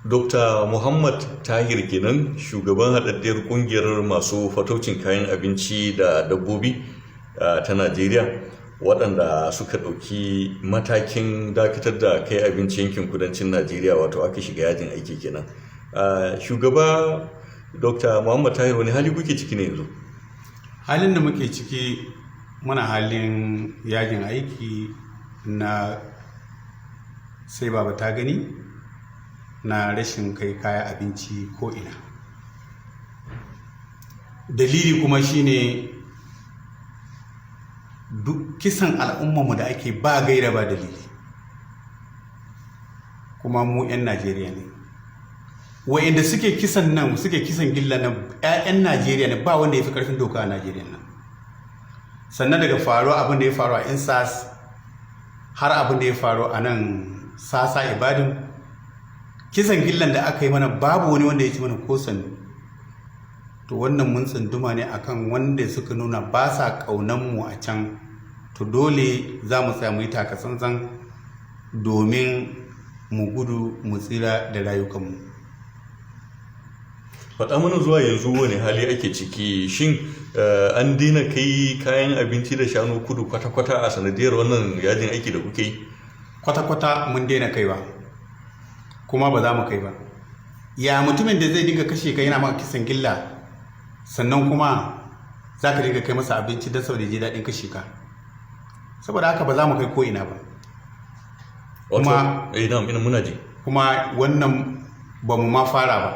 Dr. Muhammad Tahir kenan, shugaban haɗaɗɗiyar ƙungiyar masu fataucin kayan abinci da dabbobi ta Najeriya, waɗanda suka ɗauki matakin dakatar da kai abinci yankin kudancin Najeriya, wato aka shiga yajin aiki kenan. Shugaba Dr. Muhammad Tahir, wani hali kuke ciki ne yanzu? Halin da muke ciki, muna halin yajin aiki na sai baba ta gani na rashin kai kaya abinci ko ina. Dalili kuma shine duk kisan al'ummarmu da ake ba gaira ba dalili. Kuma mu 'yan Najeriya ne. Wa'inda suke kisan nan, suke kisan gilla nan, 'ya'yan Najeriya ne. Ba wanda ya fi karfin doka a Najeriya nan. Sannan daga faruwa abin da ya faru a EndSARS har abin da ya faru a nan Sasa Ibadan, kisan gillan da aka yi mana, babu wani wanda ya ci mana ko sannu. To wannan mun tsunduma ne akan wanda suka nuna ba sa kaunan mu a can. To dole za mu tsaya mu yi taka tsantsan domin mu gudu mu tsira da rayukanmu. Faɗa mana, zuwa yanzu wani hali ake ciki? Shin an daina kai kayan abinci da shanu kudu kwata-kwata a sanadiyar wannan yajin aiki da kuke yi? Kwata-kwata mun daina kaiwa, kuma ba za mu kai ba. Ya mutumin da zai dinga kashe ka, yana maka kisan gilla, sannan kuma za ka dinga kai masa abinci don saboda ji daɗin kashe ka? Saboda haka ba za mu kai ko ina ba. Kuma eh, ina muna ji. Kuma wannan ba mu ma fara ba.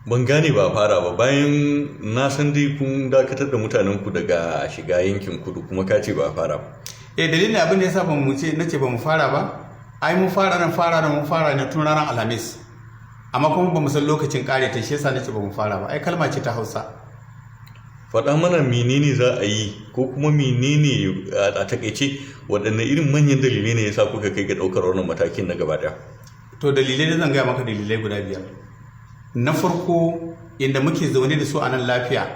Ban gane ba fara ba, bayan na san dai kun dakatar da mutanen ku daga shiga yankin kudu, kuma ka ce ba fara ba. Eh, dalilin abin da yasa ba mu ce nace ba mu fara ba, ai mun fara nan, fara nan, mun fara ne tun ranar Alhamis, amma kuma ba mu san lokacin kare ta, shi yasa nace ba mu fara ba. Ai kalma ce ta Hausa. Faɗa mana menene za a yi, ko kuma menene a takaice, waɗanne irin manyan dalilai ne yasa kuka kai ga ɗaukar wannan matakin na gaba ɗaya? To dalilai da zan gaya maka, dalilai guda biyar. Na farko, inda muke zaune da su a nan lafiya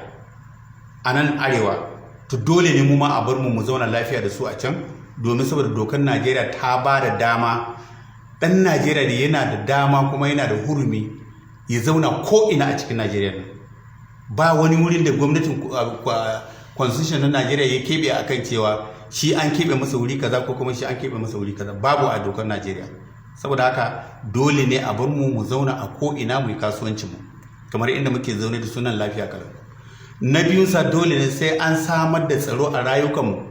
a nan arewa, to dole ne mu ma a bar mu mu zauna lafiya da su a can, domin saboda dokar Najeriya ta ba da dama, ɗan Najeriya da yana da dama kuma yana da hurumi ya zauna ko ina a cikin Najeriya nan. Ba wani wurin da gwamnatin constitution na Najeriya ya keɓe akan cewa shi an keɓe masa wuri kaza ko kuma shi an keɓe masa wuri kaza. Babu a dokar Najeriya. Saboda haka dole ne a bar mu mu zauna a ko ina mu yi kasuwancin mu kamar inda muke zaune da sunan lafiya kalau. Na biyunsa, dole ne sai an samar da tsaro a rayukanmu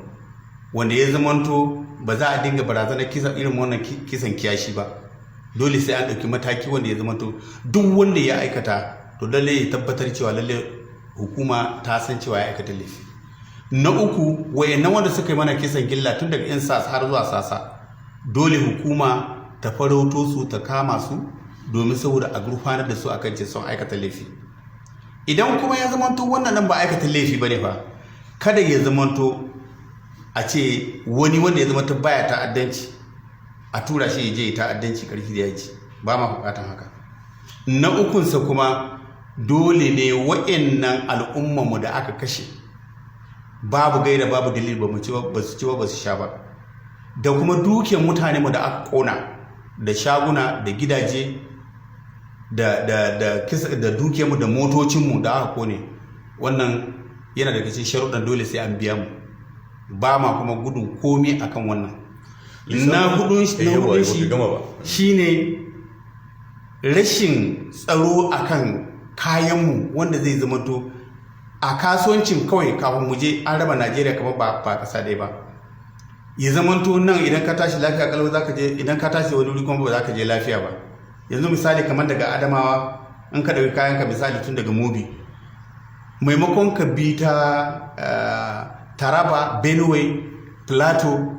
wanda ya zamanto ba za a dinga barazanar kisa irin wannan kisan kiyashi ba. Dole sai an ɗauki mataki wanda ya zamanto duk wanda ya aikata, to lalle ya tabbatar cewa lalle hukuma ta san cewa ya aikata laifi. Na uku, wayannan wanda suka yi mana kisan gilla tun daga EndSARS har zuwa Sasa, dole hukuma ta farauto su, ta kama su, domin saboda a gurfanar da su akan ce sun aikata laifi. Idan kuma ya zamanto wannan nan ba aikata laifi bane fa, kada ya zamanto a ce wani wanda ya zamanto baya ta'addanci a tura shi ya je ya ta'addanci karfi da yaji. Ba ma bukatan haka. Na ukunsa kuma, dole ne wa'annan al'ummanmu da aka kashe babu gaira babu dalili, ba mu ci ba su ci ba ba su sha ba, da kuma dukiyar mutane mu da aka kona, da shaguna da gidaje da kisa da dukiyarmu da motocinmu da aka kone, wannan yana daga cikin sharuɗan dole sai an biya mu. Ba ma kuma gudun komi akan wannan. Na hudun na hudun shi shine rashin tsaro akan kayanmu, wanda zai zama to a kasuwancin kawai kafin mu je an raba Najeriya kamar ba kasa ɗaya ba. Ya zamanto nan idan ka tashi lafiya kalau zaka je, idan ka tashi wani wuri kuma ba za ka je lafiya ba. Yanzu misali, kamar daga Adamawa, in ka ɗauki kayanka, misali tun daga Mubi, maimakon ka bi ta Taraba, Benue, Plateau,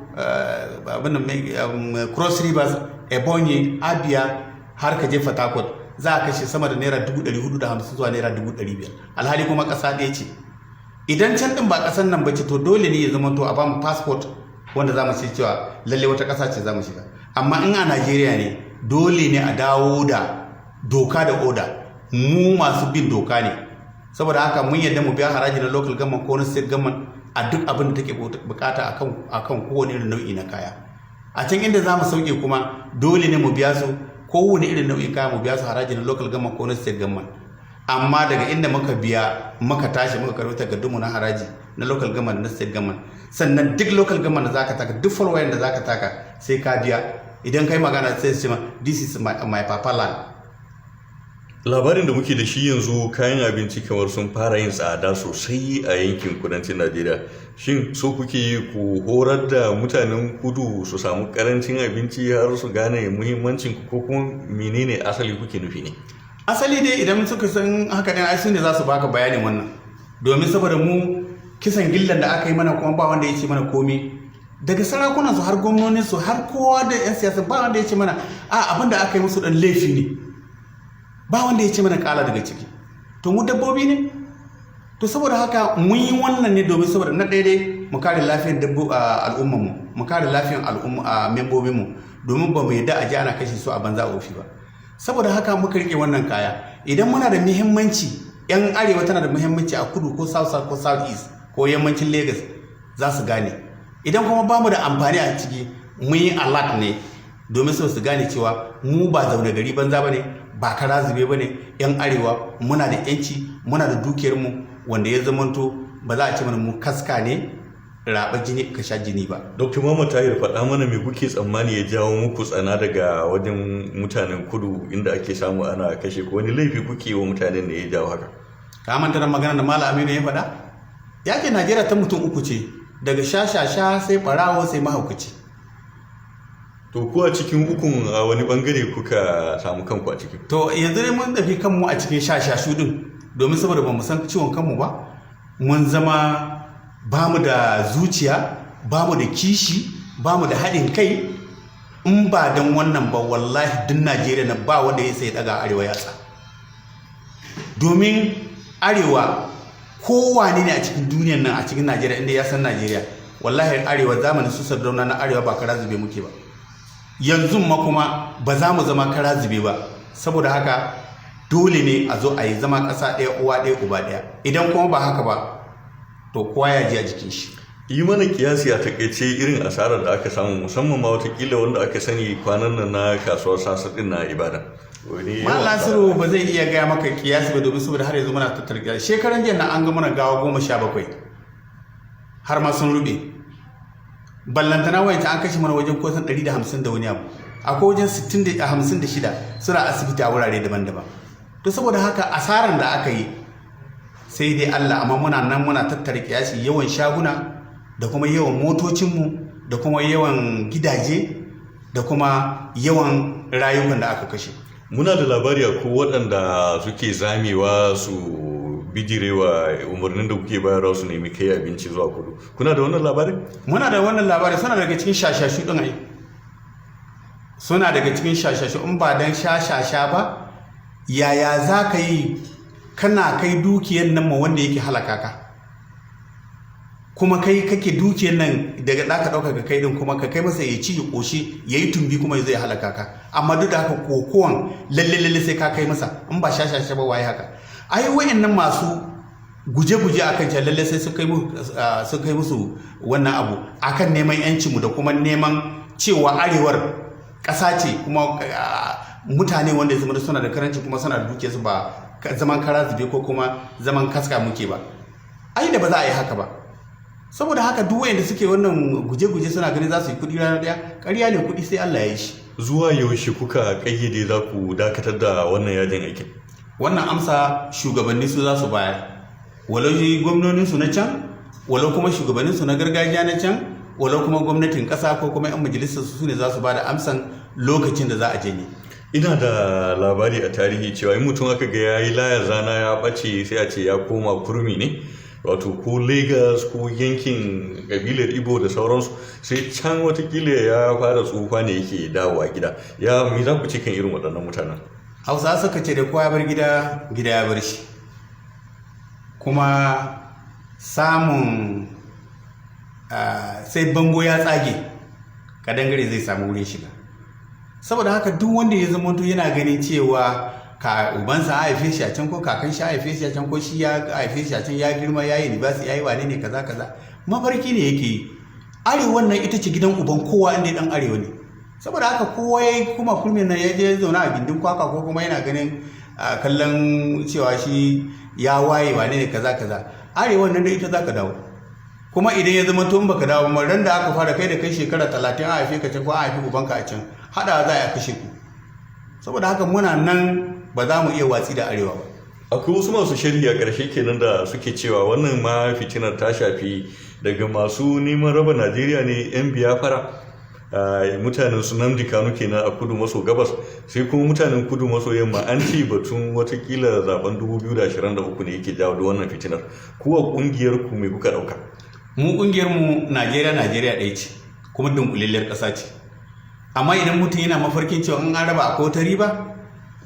Cross Rivers, Ebonyi, Abia, har ka je Fatakwat, za a kashe sama da naira 450,000 zuwa naira 500,000, alhali kuma ƙasa ɗaya ce. Idan can ɗin ba ƙasan nan ba ce, to dole ne ya zama to a bamu passport wanda za mu ce cewa lalle wata ƙasa ce za mu shiga. Amma in a Najeriya ne, dole ne a dawo da doka da oda. Mu masu bin doka ne. Saboda haka mun yadda mu biya haraji na local government ko na state government a duk abin da take bukata akan kowane irin nau'i na kaya. A can inda za mu sauke kuma dole ne mu biya su kowane irin nau'in kaya, mu biya su haraji na local government ko na state government. Amma daga inda muka biya, muka tashi muka karɓi takardunmu na haraji na local government, na state government, sannan duk local government da zaka taka, duk folwire da zaka taka, sai ka biya. Idan kai magana sai su ce ma, "This is my papa land." Labarin da muke da shi yanzu, kayan abinci kamar sun fara yin tsada sosai a yankin kudancin Najeriya. Shin so kuke yi ku horar da mutanen kudu su samu karancin abinci har su gane muhimmancin ku, ko kuma menene asali kuke nufi ne? Asali dai, idan suka san haka ne, ai su ne za su baka bayanin wannan. Domin saboda mu kisan gillan da aka yi mana kuma ba wanda ya ce mana komi, daga sarakunan su har gwamnonin su har kowa da yan siyasa, ba wanda ya ce mana a abin da aka yi musu dan laifi ne. Ba wanda ya ce mana kala daga ciki. To mu dabbobi ne? To saboda haka mun yi wannan ne domin saboda na ɗaya dai mu kare lafiyar al'ummar mu, mu kare lafiyar al'umma membobin mu, domin ba mu yadda a ji ana kashe su a banza a ofi ba. Saboda haka muka rike wannan kaya. Idan muna da muhimmanci, yan arewa tana da muhimmanci a kudu ko south south ko south east ko yammacin Lagos, za su gane. Idan kuma ba mu da amfani a ciki, mun yi alert ne domin su gane cewa mu ba zaune gari banza ba ne, ba kara zube ba ne. Yan arewa muna da yanci, muna da dukiyarmu, wanda ya zamanto ba za a ce mana mu kaska ne, raba jini ka sha jini ba. Dr. Muhammad Tahir, faɗa mana me kuke tsammani ya jawo muku tsana daga wajen mutanen kudu, inda ake samu ana kashe ku? Wani laifi kuke wa mutanen ne ya jawo haka? Ka manta da magana da Malam Aminu ya faɗa? Ya ce Najeriya ta mutum uku ce, daga sha-sha-sha sai ɓarawo sai mahaukaci. To ku a cikin ukun, a wani bangare kuka samu kanku a cikin? To yanzu dai mun tafi kanmu a cikin sha-sha-shu din, domin saboda ba mu san ciwon kanmu ba. Mun zama ba mu da zuciya, ba mu da kishi, ba mu da haɗin kai. In ba don wannan ba, wallahi duk Najeriya na ba wanda ya sai daga arewa yatsa, domin arewa kowane ne a cikin duniyan nan, a cikin Najeriya, inda ya san Najeriya, wallahi arewa zamanin su Sardauna na arewa ba kara zube muke ba. Yanzu ma kuma ba za mu zama kara zube ba. Saboda haka dole ne a zo a yi zama ƙasa ɗaya, uwa ɗaya, uba ɗaya. Idan kuma ba haka ba, to kowa ya ji a jikin shi. Yi mana kiyasi a takaice irin asarar da aka samu, musamman ma watakila wanda aka sani kwanan nan na kasuwar Sasa din na Ibadan. Malam Nasiru, ba zai iya gaya maka kiyasi ba, domin saboda har yanzu muna tattara kiyasi. Shekaran jiya na an ga mana gawa 17, har ma sun rube. Ballantana wayanci an kashe mana wajen kusan 150 da wani abu, akwai wajen 56 suna asibiti a wurare daban-daban. To saboda haka asaran da aka yi sai dai Allah. Amma muna nan muna tattara kiyasi, yawan shaguna da kuma yawan motocinmu da kuma yawan gidaje da kuma yawan rayukan da aka kashe. Muna da labari ko waɗanda suke zamewa su bijirewa umarnin da kuke bayarwa su nemi kai abinci zuwa kudu. Kuna da wannan labarin? Muna da wannan labari. Suna daga cikin shashashu ɗin ai. Suna daga cikin shashashu. In ba dan shashasha ba, yaya za ka yi kana kai dukiyar nan ma wanda yake halaka ka, kuma kai kake dukiyar nan daga ɗaka ɗauka ka kai ɗin, kuma ka kai masa ya ci, ya ƙoshi, ya yi tumbi, kuma ya zo ya halaka ka? Amma duk da haka kokowan lalle lalle sai ka kai masa. In ba shashasha ba, waye haka? Ai wayannan masu guje-guje akan cewa lalle sai sun kai musu wannan abu akan neman yancinmu da kuma neman cewa arewar ƙasa ce, kuma mutane wanda ya zama suna da karanci kuma suna da dukiyarsu, ba zaman kara zube ko kuma zaman kaska muke ba. Ai da ba za a yi haka ba. Saboda haka duk wayanda suke wannan guje-guje suna ganin za su yi kuɗi rana ɗaya, ƙarya ne. Kuɗi sai Allah ya yi shi. Zuwa yaushe kuka kayyade za ku dakatar da wannan yajin aikin? Wannan amsa shugabanni su za su bayar, walau gwamnonin su na can, walau kuma shugabannin su na gargajiya na can, walau kuma gwamnatin ƙasa ko kuma 'yan majalisar su ne za su ba da amsan lokacin da za a janye. Ina da labari a tarihi cewa in mutum aka ga yayi layar zana ya ɓace, sai a ce ya koma kurmi ne, wato ko Lagos ko yankin kabilar Ibo da sauransu, sai can watakila ya fara tsufa ne yake dawowa gida. Ya mi za ku ce kan irin waɗannan mutanen? Hausa suka ce da kowa ya bar gida, gida ya bar shi. Kuma samun sai bango ya tsage kadangare zai samu wurin shiga. Saboda haka duk wanda ya zama yana ganin cewa ka ubansa a haife shi a can, ko kakan shi a haife shi a can, ko shi ya haife shi a can, ya girma, ya yi libasi, ya yi wane ne, kaza kaza, mafarki ne yake yi. Arewan nan ita ce gidan uban kowa inda dan arewa ne. Saboda haka kowa ya kuma kurmin nan ya je zauna a gindin kwakwa, ko kuma yana ganin kallon cewa shi ya waye, wane ne, kaza kaza. Arewa nan da ita za ka dawo. Kuma idan ya zama tun baka dawo ba, ran da aka fara kai da kai shekara 30 a haife ka can ko a haifi ubanka a can, haɗawa za a kashe ku. Saboda haka muna nan, ba za mu iya watsi da arewa ba. Akwai wasu masu sharhi a ƙarshe kenan da suke cewa wannan ma fitinar ta shafi daga masu neman raba Najeriya ne, 'yan Biyafara, mutanen su Nnamdi Kanu kenan a kudu maso gabas, sai kuma mutanen kudu maso yamma. An ce batun watakila zaben 2023 ne yake jawo da wannan fitinar. Kuwa kungiyar ku me kuka dauka? Mu kungiyar mu, Najeriya, Najeriya ɗaya ce kuma dunkulalliyar ƙasa ce. Amma idan mutum yana mafarkin cewa in an raba akwai wata riba,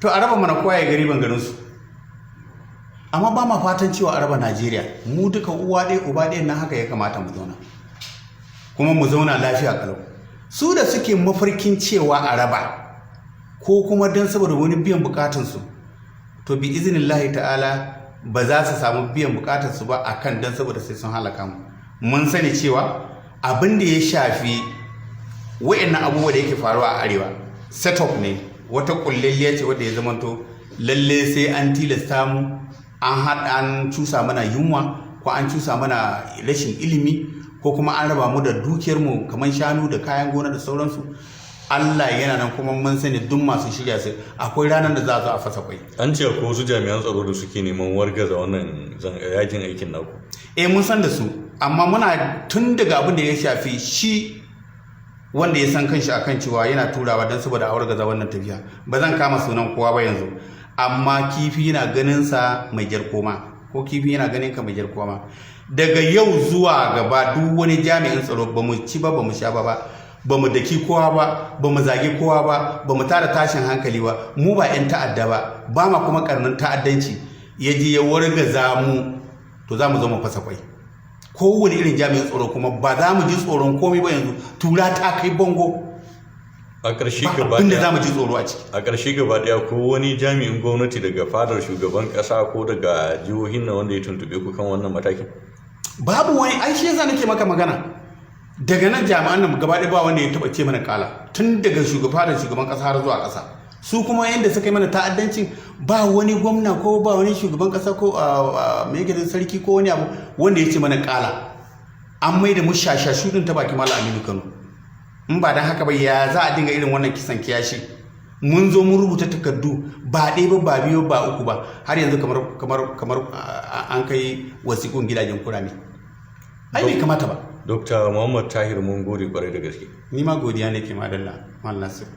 to a raba mana, kowa ya ga riban garin su. Amma ba ma fatan cewa a raba Najeriya. Mu duka uwa ɗaya uba ɗaya nan, haka ya kamata mu zauna, kuma mu zauna lafiya kalau. Su da suke mafarkin cewa a raba ko kuma don saboda wani biyan bukatunsu, to bi iznillahi ta'ala ba za su samu biyan bukatunsu ba akan don saboda sai sun halaka mu. Mun sani cewa abin da ya shafi wa'annan abubuwa da yake faruwa a arewa setup ne, wata kullalliya ce wadda ya zamanto lalle sai an tilasta mu, an haɗa, an cusa mana yunwa, ko an cusa mana rashin ilimi, ko kuma an raba mu da dukiyarmu kamar shanu da kayan gona da sauransu. Allah yana nan, kuma mun sani duk masu shirya su, akwai ranar da za a zo a fasa kwai. An ce akwai wasu jami'an tsaro da suke neman wargaza wannan yajin aikin naku. Eh, mun san da su, amma muna tun daga abin da ya shafi shi wanda ya san kanshi akan cewa yana turawa don saboda a wargaza wannan tafiya, ba zan kama sunan kowa ba yanzu. Amma kifi yana ganin sa mai jar koma, ko kifi yana ganin ka mai jar koma. Daga yau zuwa gaba, duk wani jami'in tsaro, ba mu ci ba, ba mu sha ba, ba mu daki kowa ba, ba mu zagi kowa ba, ba mu tara tashin hankali ba, mu ba 'yan ta'adda ba, ba ma kuma karnin ta'addanci, ya je ya wargaza mu, to za mu zo mu fasa kwai. Kowane irin jami'in tsaro kuma ba za mu ji tsoron komai ba. Yanzu tura ta kai bango. A ƙarshe ba gaba abin da ɗaya za mu ji tsoro a ciki. A ƙarshe gaba ɗaya, ko wani jami'in gwamnati daga fadar shugaban ƙasa ko daga jihohin nan wanda ya tuntuɓe ku kan wannan matakin? Babu wani. Ai shi yasa nake maka magana, daga nan jami'an nan gaba ɗaya ba wanda ya taɓa ce mana kala, tun daga shugaba da shugaban ƙasa har zuwa ƙasa. Su kuma yanda suka yi mana ta'addancin, ba wani gwamna ko ba wani shugaban ƙasa ko mai gidan sarki ko wani abu wanda ya ce mana kala. An mai da mu shashashu din ta baki Malam Aminu Kano. In ba dan haka ba, ya za a dinga irin wannan kisan kiyashi? Mun zo mun rubuta takardu ba ɗaya ba, ba biyu ba, uku ba, har yanzu kamar an kai wasiƙun gidajen kurame. Ai bai kamata ba. Dr. Muhammad Tahir, mun gode kwarai da gaske. Ni ma godiya nake, madalla, Malam Nasiru.